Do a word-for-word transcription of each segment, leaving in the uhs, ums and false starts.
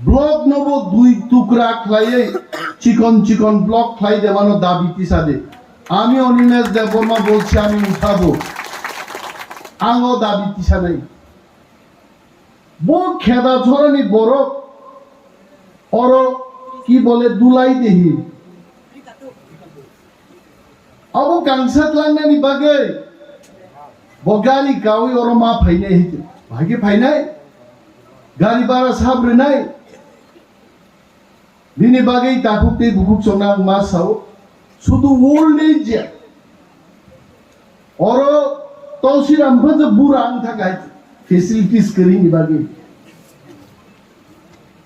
Block no bo dui tukra khlaiwi chikon chikon block khlai debano dabi tisa de. Ami Animesh Debbarma bolchi ami uthabo. Ang o dabi tisa nai. Bo kheda chorani borok oro ki bole dulai dehi. Abo kangsa tlangnani bagwi bo gari kawi oro ma phainai hite. Bahai khe phainai? Gari bara sab rwnai. Bini bagwi takhuk tei bukhuk chongnang ma sao. Sudu old age ya. Oro Tosiram pha je bura ang thakai facilities kwrwini bagwi.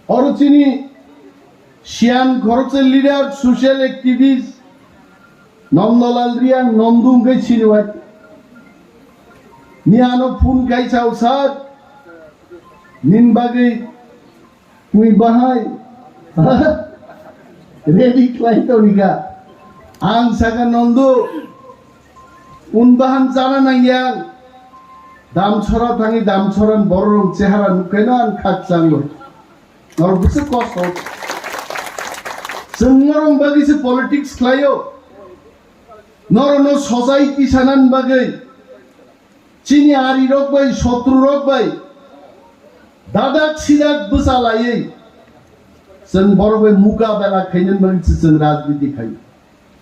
Oro chini siyan khoroksa leader, social activist, Nondolal Riang, Nondu hwnkhe sini wai. Ni ano phone kai sao, "Sir, nin bagwi twi bahai ready khlai tongika." Ang saka, "Nondu, un bahan chana nangya." Damchora thangwi Damchora bororok chehara nukhaino ang khakchangwi. Norok bwswk kosto. Chwng norok bagwi se politics khlaio. Norokno society sanani bagwi chini arirok bai, sotrurok bai dadak sidak bwchalaiwi chwng borok bai mukabela khainani bagwi se chwng rajniti khaio.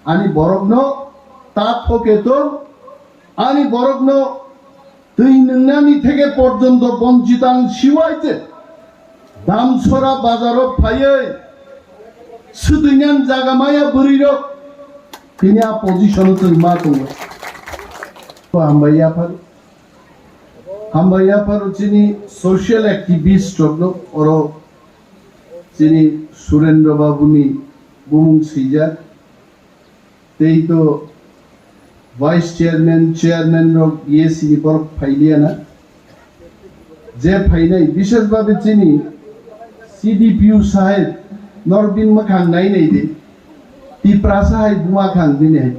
Ani borokno ta thoke to, ani borokno twi nwngnani theke porjonto bonchito ang siwai je Damchora bazaro phaiwi swtwinani jaga maya bwrwirok tini a position o chwng ma tongo. Hambai yaphar, hambai yaphar chini social activist rokno oro chini Surendra Babu ni bumung swijak. Tei to vice chairman, chairman rok E A C ni borok phailiya na. Je phainai, bishes babe chini C D P O saheb, norok bini mwkhang nai nai di. Tiprasa hai buma khang bini hai.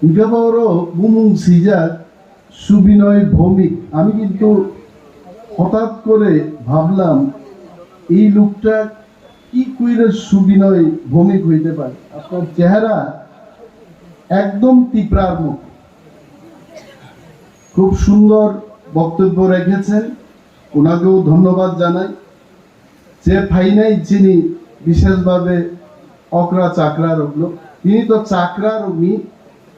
Hingke bo oro bumung swijak, Subinay ভৌমিক। আমি কিন্তু হঠাৎ করে ভাবলাম, এই লোকটা কি করে সুবিনয় ভৌমিক হইতে পারে? আপনার চেহারা একদম তিপ্রার মতো। খুব সুন্দর বক্তব্য রেখেছেন, ওনাকেও ধন্যবাদ জানাই। Je phainai chini bisheshbhabe okra chakra rokno, tini to chakra rokni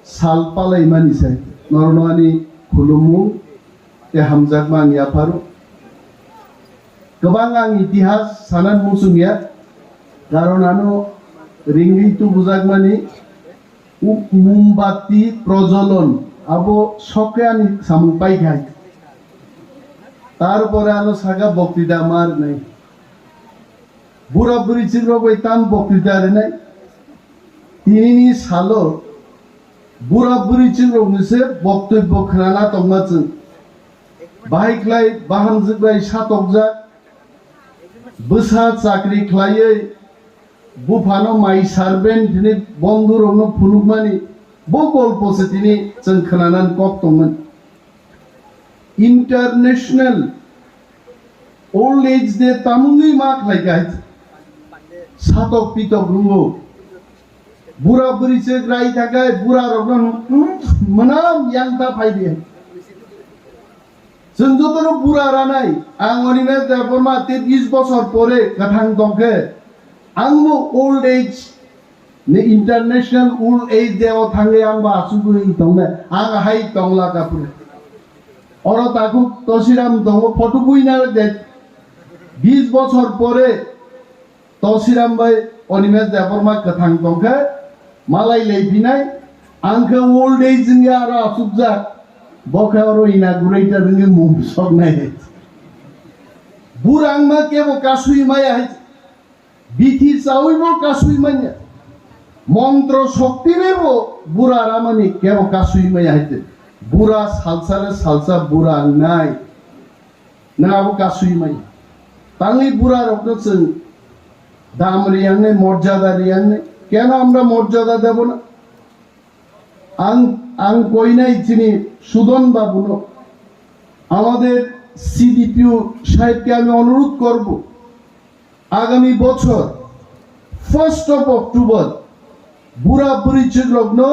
sal palaimani sai, norokno ani khulumung tei hamjakma ang yapharo. Kwbang ang itihas sana muchungya, karon ano ringwi tubujakmani u-, mombati projolon abo sokke ani samung paikha. Tarpore ano saka boktita ma rwnai. Bura bwrwi chwng rok bai tam boktita rwnai. Tinini salo bura bwrwi chwng rokni se boktobbo khwnana tongma chwng. Bahai khlai bahamjwk bai satokjak. Bwsa chakri khlaiwi buphano mai servant hwnwi bondhurokno phunukmani bo golpo se tini chwng khwnanani kok tongmani. International Old Age Day tamungwi ma khlaikha? Satok pitok rwngo. Bura bwrwi chwk rai thakai bura rokno, hmm, mwnam yang ta phai di. Chwng jotono bura ranai, ang Animesh Debbarma tei bis bochor pore kwthang tongkhe, ang bo old age ni International Old Age Day o thangwi ang bo achugwi tongnai, ang hai tongla kapure. Oro takhuk Tosiram tongo, photo buina de, bis bochor pore Tosiram bai Animesh Debbarma kwthang tongkhe malai leiphinai, ang khe old age wngya aro achukjak, bo khe oro inaugurator wngwi mung soknai. Bura wngma kebo kasui maya hai, bithi chawi bo kasui manya, montro shokti bai bo bura ramani kebo kasui maya hai, bura salsa re salsa bura wngnai. Nwng abo kasui mai. Tangwi bura rokno chwng dam riyangnai, morjada riyangnai. Keno amra morjada debo na? Ang, ang koinai chini Sudon babuno, আমাদের সিডিপিও সাহেবকে আমি অনুরোধ করব, Agami bochor first of October bura bwrwi chwkrokno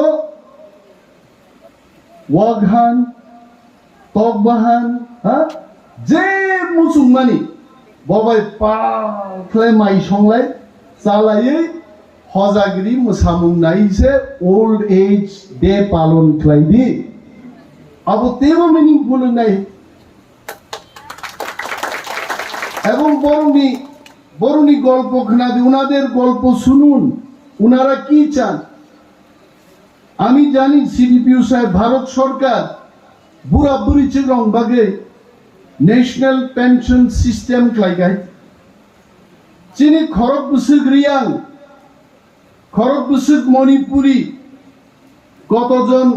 waghan, tokbahan, ha, je muchungmani bobai pal khlai mai songlai chalaiwi hojagri mwsamung nai se Old Age Day palon khlai di. Abo teibo meaningful wngnai. Ebong borokni, borokni golpo khwnadi, unader golpo sunun, unara ki chan? Ami jani C D P O sai Bharat Sarkar bura bwrwi chwkrok bagwi National Pension System khlaikai. Chini khorok bwswk Riyang, khorok bwswk Manipuri, কতজন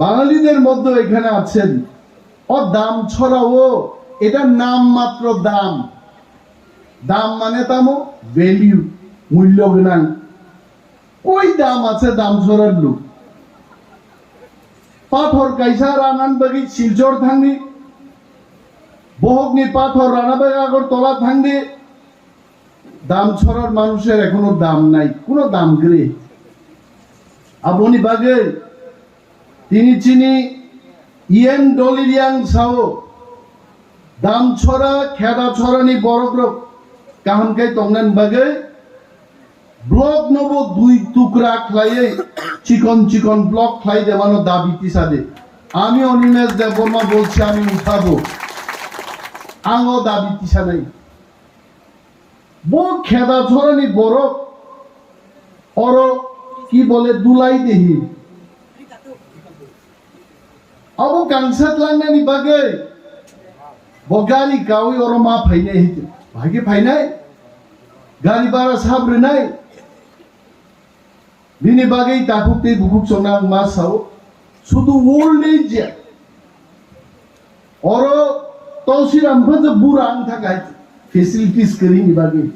বাঙালিদের মধ্যে এখানে আছেন, ও দাম ছড়াও, এটা নাম মাত্র দাম। দাম মানে তামো ভ্যালু, মূল্য গণাং। কই দাম আছে দাম ছড়ার লোক? পাথর কাইসা রানান বাকি শিলচর থাংনি, বহকনি পাথর রানা বাকি আগরতলা থাংনি, দাম ছড়ার মানুষের এখনো দাম নাই, কোনো দাম গেলে। Aboni bagwi tini chini Ian Doliriang sao, Damchora, Khedachorani borokrok kaham khe tongnani bagwi block nobo dui tukra khlaiwi chikon chikon block khlai demano dabi tisadi. Ami Animesh Debbarma bolchi ami uthabo. Ang o dabi tisanai. Bo Khedachorani borok oro ki bole dulai dehi. Abo kangsa tlangnani bagwi bo gari kawi oro ma phainai hiti. Bahai khe phainai? Gari bara sab rwnai? Bini bagwi takhuk tei bukhuk chongna ang ma sao, sudu old age ya. Oro Tulsiram bwsa bura ang thakai facilities kwrwini bagwi.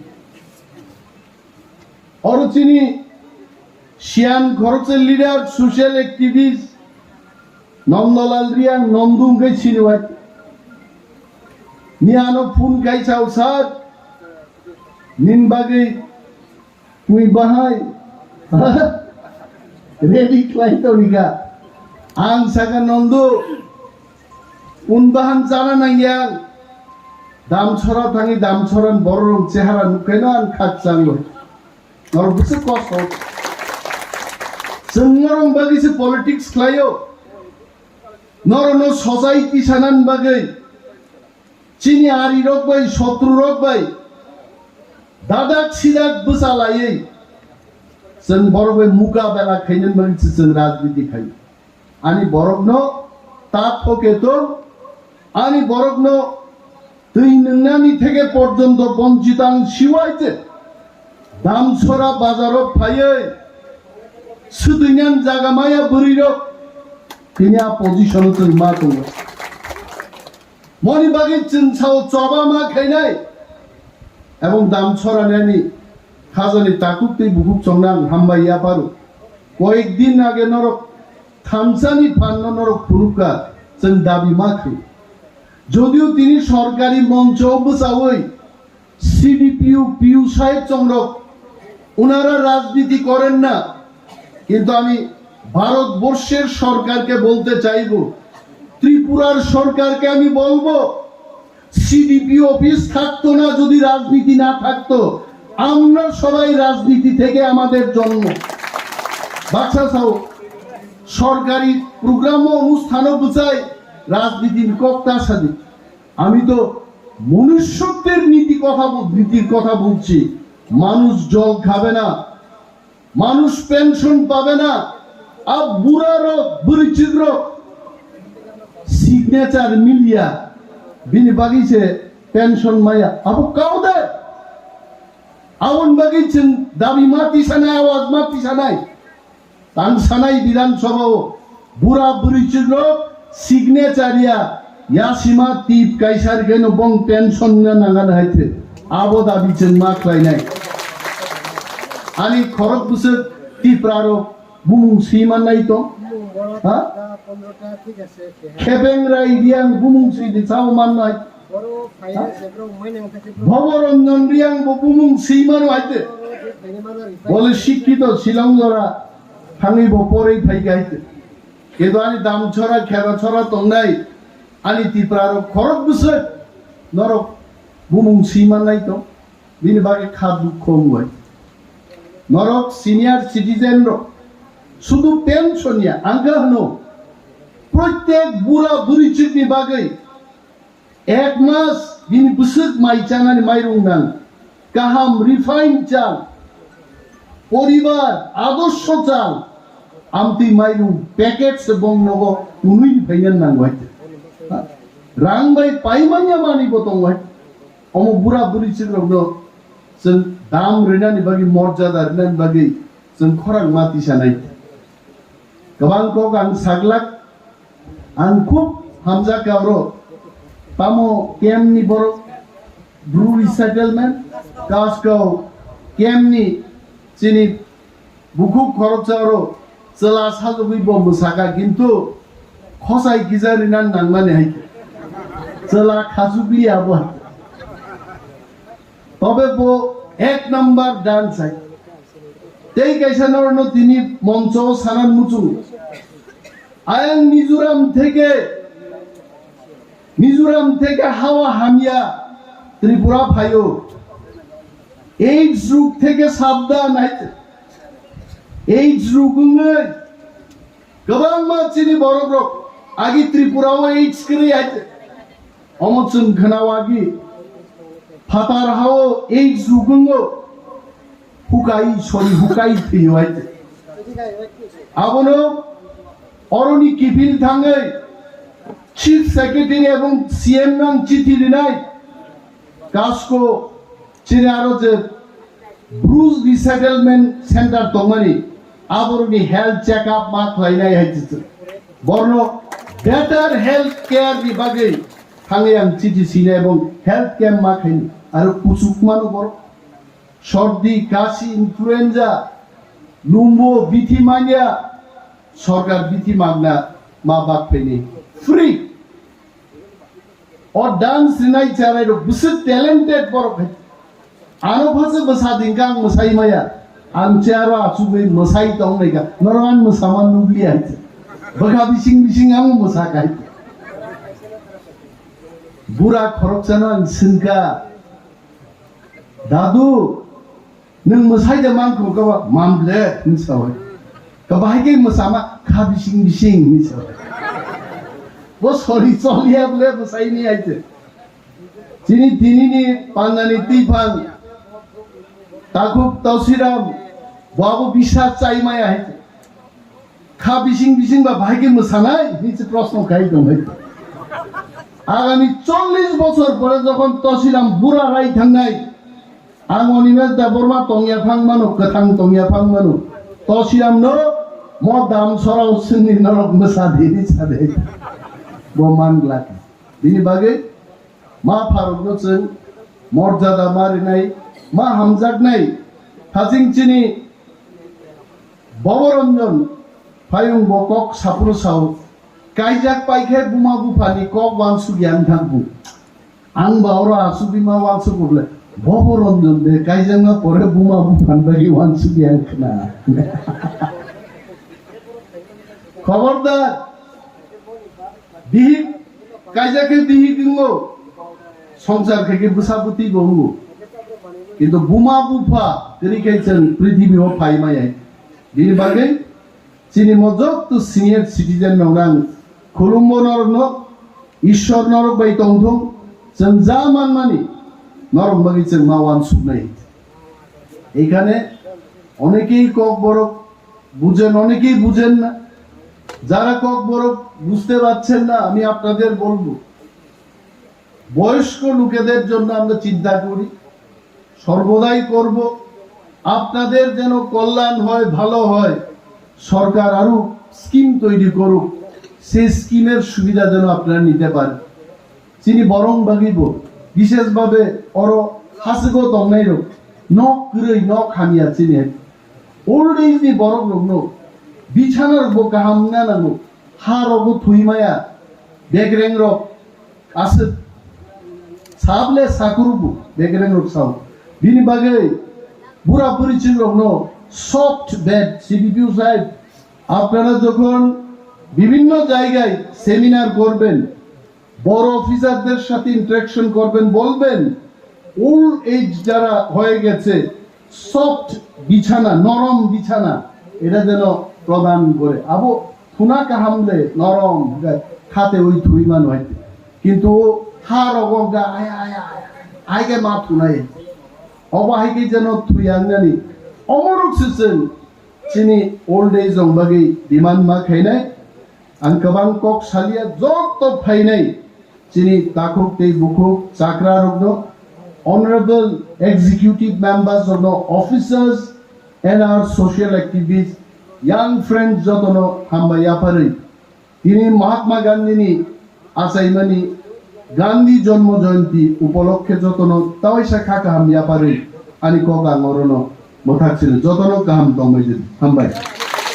Oro chini siyan khoroksa leader, social activist Nondolal Riang Nondu hwnkhe sini wai. Ni ano phone kai sao, "Sir, nin bagwi twi bahai ready khlai tongkha." Ang saka, "Nondu, un bahan chana nangya." Damchora thangwi Damchorani bororok chehara nukhaino ang khakchangwi. Norok bwswk kosto. Chwng norok bagwi se politics khlaio. Norokno society sanani bagwi chini arirok bai, sotrurok bai dadak sidak bwchalaiwi chwng borok bai mukabela khainani bagwi se chwng rajniti khaio. Ani borokno ta thoke tong, ani borokno twi nwngnani theke porjonto bonchito ang siwai je Damchora bazaro phaiwi swtwinani jaga maya bwrwirok tini a position-o chwng ma tongo. Moni bagwi chwng sao choba ma khainai ebong Damchorani ani khajani takhuk tei bukhuk chongna ang hambai yapharo. Koyek din age norok thamsani phanno norok phunukha, chwng dabi ma khe. Jodio tini sorkari moncho bwchawi C D P O, P O saheb chongrok, onara rajniti koren na, kintu ami ভারতবর্ষের সরকারকে বলতে চাইবো, ত্রিপুরার সরকারকে আমি বলবো, CDP office থাকতো না যদি রাজনীতি না থাকতো। আমরা সবাই রাজনীতি থেকে আমাদের জন্ম। বাক্সা সাউ সরকারি প্রোগ্রাম ও অনুষ্ঠানও বুঝায় রাজনীতির কক্তা সাদী। আমি তো মনুষ্যত্বের নীতি কথা বল-, নীতির কথা বলছি। মানুষ জল খাবে না, মানুষ পেনশন পাবে না, a burarok, bwrwichikrok signature miliya, bini bagwi se pension maya. Abo kau de? Aboni bagwi chwng dabi ma tisanai, awaz ma tisanai. Tang sanai Bidhan Sabha o bura bwrwichikrok signature ya, yasima tip kaisa rikhaino bong pension na nangan hai the. Abo dabi chwng ma khlainai. Ani khorok bwswk Tipra rok bumung si mannai to? Ha? Khebeng rai Riang bumung si di sao mannai. Boro phai se bro, moi nang khe bro. Bhoboranjan Reang bo bumung swi mano haite. Boro je phai mano ri phai. Bole sikkito Shillong jora thangwi bo porwi phai kha haite. Kintu ani Damchara, Kherachara tongnai ani Tipra rok khorok bwswk norok bumung swi mannai tong. Bini bagwi kha dukho wngwi. Norok senior citizen rok sudu pension ya, ang khe hwno, protek bura burichikni bagwi ek mas bini bwswk mai chanani mairung nang, kaham refine chal, poribar adorsho chal, amtwi mairung packet se bong nogo twnwi phaina nango hai. Rang bai paimanya mani bo tongo hai. Omo bura burichikrokno chwng dam rwnani bagwi, morjada rwnani bagwi chwng khorang ma tisanai. Kwbang kok ang saglak, ang khub hamjak kha oro. Tamo camp ni borok, Bru resettlement, Kaskau camp ni chini bukhuk khoroksa oro chwla sajagwi bo mwsakha, kintu khosai kisa rina nangmani hai khe. Chwla khachukliya bo. Tobe bo ek number dance hai. Tei kaisa norokno tini moncho sanan muchungo. Ayang Mizoram theke, Mizoram theke hawa hamya Tripura phaio. AIDS rug theke sabdan hai. AIDS rug wngwi kwbangma chini borok rok agi Tripura o AIDS kwrwi hai. Omo chwng khna wagi phatar hao AIDS rug wngo, hukai sori hukai thwiyo hai. Abono oroni kiphil thangwi Chief Secretary ebong C M nang chithi rinai. Kasko chini aro je Bru resettlement center tongmani, aborokni health check up ma khlainai hai chichu. Borno better health care ni bagwi thangwi ang chithi sinai ebong health camp ma khaini. Aro kuchuk mano borok. Sordi, kasi, influenza, lumbo, bithi manya, sorkar bithi magna ma bak phaini. Free. O dance rinai charai rok bwswk talented borok hai. Ano phase bwsa dingka ang mwsai maya. Ang chair o achugwi mwsai tong nai ka. Norok ang mwsama nukliya hai. Bwkha bising bising ang mwsa kai. Bura khoroksa no ang swngkha. Dadu, nwng mwsai de man kho kaba, man ble, hinwi sa bai. Kaba hai khe mwsama, kha bising bising, hinwi sa bai. Bo sori choliya ble mwsai ni aite. Chini tini ni pandani twi phan, takhuk Tosiram, bo abo bisa chai maya hai. Kha bising bising ba bahai khe mwsanai hinwi se proshno khai tong hai. Agami chollish bochor pore jokhon Tosiram bura rai thangnai, ang Animesh Debbarma tongya phang mano, kwthang tongya phang mano. Tosiram no mo dam sorao sini norok mwsa di hinwi sa de. Bo man glak. Bini bagwi ma pharokno chwng morjada ma rinai, ma hamjaknai. Thaching chini Bhoboranjan phayung bo kok saphuru sao, kaijak pai khe buma buphani kok wansuk yang thang bu. Ang ba oro asugwi ma wansuk bo ble, Bhoboranjan de kaijakma pore buma buphani bagwi wansuk yang khna. Khobordar, bihik kaijak khe bihik wngo, songchar khe khe bwsa bwtwi bo wngo. Kintu buma bupha kwrwi khe chwng prithibi o phai maya. Bini bagwi chini mo jotto senior citizen rok ang khulumbo norokno, Ishwar norok bai tongthung, chwng ja manmani norok bagwi chwng ma wansuknai. এখানে অনেকেই ককবরক বুঝেন, অনেকেই বুঝেন না। যারা ককবরক বুঝতে পারছেন না, আমি আপনাদের বলবো, বয়স্ক লোকেদের জন্য আমরা চিন্তা করি, সর্বদাই করব। আপনাদের যেন কল্যাণ হয়, ভালো হয়, সরকার আরো স্কিম তৈরি করুক, সেই স্কিমের সুবিধা যেন আপনারা নিতে পারেন। Chini borok bagwi bo, bishes babe oro hasigo tongnai rok, nok kwrwi, nok hamya chini. Old age ni borok rokno bichana rok bo kaham wngna nango, ha rok bo thwi maya, bekreng rok aswk Sable sakurubu bekereng rok sao. Bini bagwi bura buri chwng rokno soft bed C D P O sahib, apnara jokhon bibhinno jaygaye seminar korben, boro officerder sathe interaction korben, bolben, old age jara hoye geche, soft bichhana, norom bichhana, eta jeno prodan gore. Abo thuna kaham le norom, khate oi thui mano hai. Kintu ha rogo ga aya, aya, aya, ai ge ma thunai. Obo hai khe jeno thuyang nani. Omorok se chwng chini old age rok bagwi demand ma khainai. Ang kwbang kok salia joto phainai chini takhuk tei bukhuk chakra rokno, honorable executive members rokno, officers and our social activists, young friends jotono hambai yapharwi. Tini Mahatma Gandhi ni achaimani Gandhi Janma Jayanti upolokhe jotono tawaisa kha kaham yapharwi ani kok ang orono mwthak sino jotono kaham tongbai jedi. Hambai.